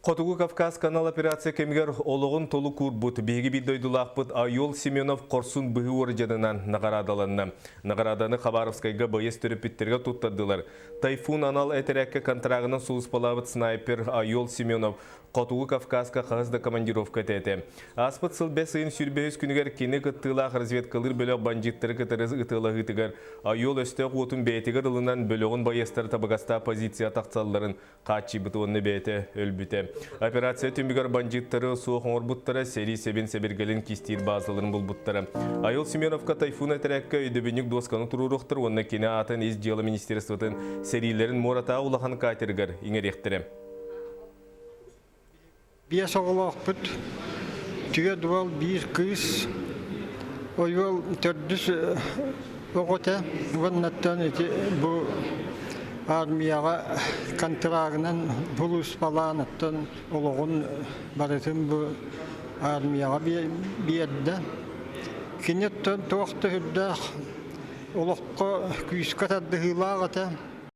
Хотугу Кавказ канал операция кэмигэр олоҕун толук уурбут биһиги биир дойдулаахпыт Айол Семенов хорсун быһыы уордьанынан наҕараадаланна. Наҕарааданы Хабаровскайга байыас төрөппүттэргэ туттардылар. Тайфун анал этэрээккэ контрагынан сулууспалаабыт снайпер Айол Семенов Хотугу Кавказка хаһыс да командировка этэ. Ааспыт сыл бэс ыйын 25 күнүгэр кини кыттыылаах разведкалыыр бөлөх бандьыыттары кытары ытыалаһыытыгар Айол өстөөх уотун бэйэтигэр ылынан бөлөҕүн байыастара табыгастаах позиция тахсалларын хааччыйбыт уонна бэйэтэ өлбүтэ. Операция түмүгэр бандьыыттары суох оҥорбуттара, сэрии сэбин сэбиргэлин кистиир базаларын булбуттара. Айыл Семеновка Тайфун этэрээккэ өйдөбүнньүк дуосканы туруоруохтар уонна кини аатын ис дьыала министерствотын сэриилэрин муоратааҕы улахан катерыгар иҥэриэхтэрэ. Биэс оҕолоохпут, түөрт уол, биир кыыс. Ойуол төрдүс оҕо этэ уоннаттан ити бу армияҕа контрагынан сулууспалаан оттон олоҕун барытын бу армияҕа биэрдэ. Кини оттон туох да сүрдээх олоххо күүскэ тардыһыылаах этэ.